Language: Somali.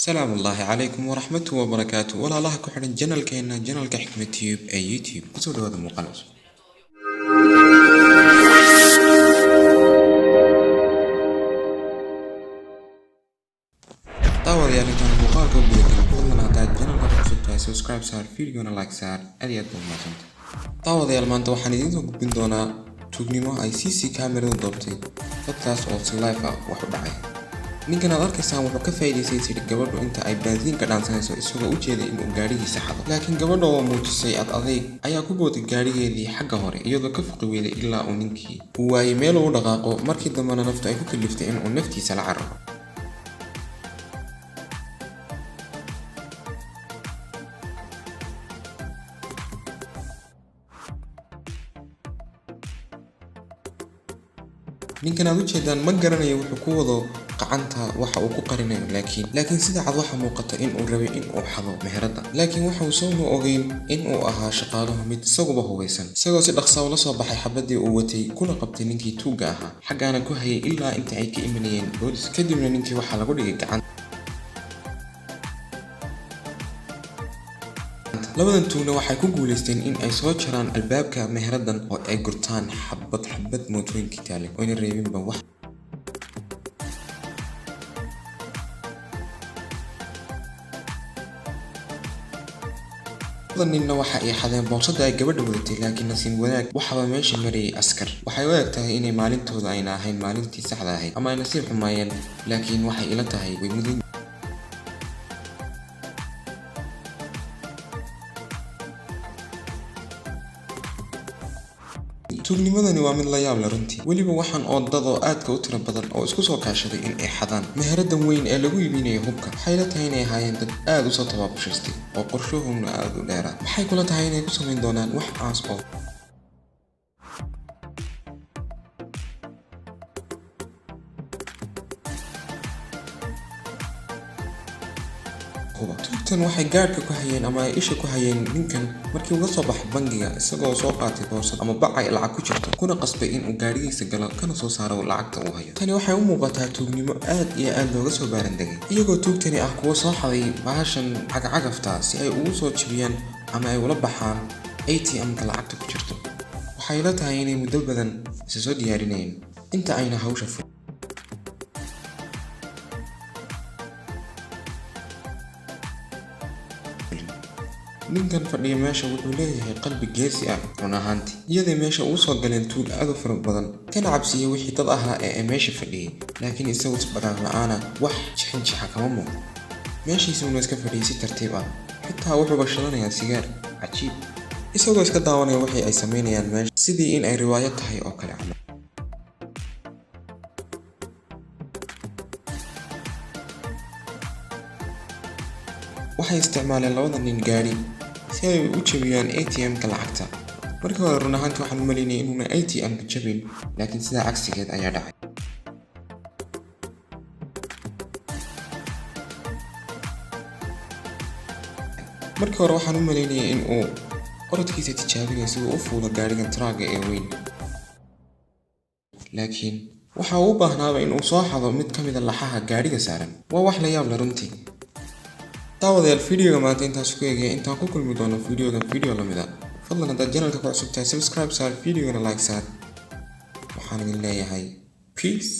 Salaamu ullaahi calaykum waraxmatuhu wabarakaatu. Walaalaha ku xidhan janalkeena, janalka Xikmad Tube ee YouTube, kusoo dhawaada muuqaal cusub. Daawadayaal, intaan muuqaalka u gudagelin, fadlan haddaad janalka ku cusub tahay subscribe saar, videona like saar. Aad iyo aad baad umahadsantay. Daawadayaal, maanta waxaan idiin soo gudbin doonaa tuugnimo ay CC kameradu doobtay, dadkaas oo si live ah wax u dhacay. Ninkan aad arkaysaan wuxuu ka faa'iidaystay sidhi gabadhu inta ay baansiinka dhaansanayso, isagoo u jeeday inuu gaadhigiisa xado, laakiin gabadha oo muujisay ad adayg ayaa ku booday gaadhigeedii xagga hore, iyadoo ka foqi weyday ilaa uu ninkii uu waayey meel uu dhaqaaqo. Markii dambena naftu ay ku kaliftay inuu naftiisa la cararo. Ninkan aad u jeedaan ma garanayo wuxuu ku wado qacanta, waxa uu ku qarinayo, laakiin sida cad waxa muuqata in uu rabay in uu xado meheradda, laakiin waxa uu soo ma ogeyn in uu ahaa shaqaaluhu mid isaguba hubaysan, isagoo si dhaqsa ula soo baxay xabadii uu watay kuna qabtay ninkii tuugga ahaa, xaggaana ku hayay ilaa inta ay ka imanayeen boolis. Kadibna ninkii waxaa lagu dhigay gacan. Labadan tuugna waxay ku guulaysteen in ay soo jaraan albaabka meheraddan oo ay gurtaan xabad xabad mootooyinkii taalay, oyna reebinba wax. Labada ninna waxa ay xadeen boorsada ay gabadha wadatay, laakiin nasiib wanaag waxaba meesha marayay askar. Waxay u eg tahay inay maalintooda ayna ahayn maalintii saxda ahayd ama ay nasiib xumaayeen, laakiin waxay ila tahay way mudan. Tuugnimadani waa mid la yaab leh runtii, weliba waxaan oo dad oo aadka u tiro badan oo isku soo kaashaday in ay xadaan meheradan weyn ee lagu iibinayo hubka. Waxay la tahay inay ahaayeen dad aad usoo tabaabushaystay oo qorshahooduna aad u dheeraa. Maxay kula tahay inay ku samayn doonaan wax caas oo huba? Tuugtan waxay gaadhka ku hayeen ama ay isha ku hayeen ninkan markii uga soo baxay bangiga, isagoo soo qaatay boorsad ama bac ay lacag ku jirto, kuna qasbay inuu gaadhigiisa galo kana soo saaro lacagta uu hayo. Tani waxay u muuqataa tuugnimo aad iyo aad looga soo baarandegay, iyagoo tuugtani ah kuwo soo xaday bahashan cagacagafta si ay ugu soo jebiyaan ama ay ula baxaan ATM-ka lacagta ku jirto. Waxay la tahay inay muddo badan isa soo diyaarinayeen inta ayna hawsha fulin. Ninkan fadhiya meesha wuxuu leeyahay qalbi geesi ah run ahaantii, iyaday meesha ugu soo galeen tuug aad u fara badan kana cabsiiyey wixii dad ahaa ee meesha fadhiyey, laakiin isagu isdhaqaaq la'aana wax jixinjixa kama muuqdo, meeshiisuuna iska fadhiyey si tartiib ah, xitaa wuxuuba shidanayaa sigaar cajiib, isagoo iska daawanaya wixii ay samaynayaan meesha sidii in ay riwaayad tahay oo kale camal. Waxay isticmaaleen labada nin gaadhi si ay u jebiyaan ATM-ka lacagta. Markii hore run ahaantii waxaan u malaynayay inuuna ATM-ka jabin, laakiin sidaa cagsigeed ayaa dhacay. Markii hore waxaan u malaynayay in uu orodkiisa tijaabinayo si uu u fuulo gaadhigan truck-ga ee weyn, laakiin waxa uu u baahnaaba in uu soo xado mid ka mid a laxaha gaadhiga saaran. Waa wax la yaab leh runtii. Daawadayaal, videoga maanta intaas ku eegaya. Intaan ku kulmi doono videogan video lamid ah, fadlan haddaad janalka ku cusub tahay subscribe saar, videogana like saar. Waxaan idin leeyahay peace.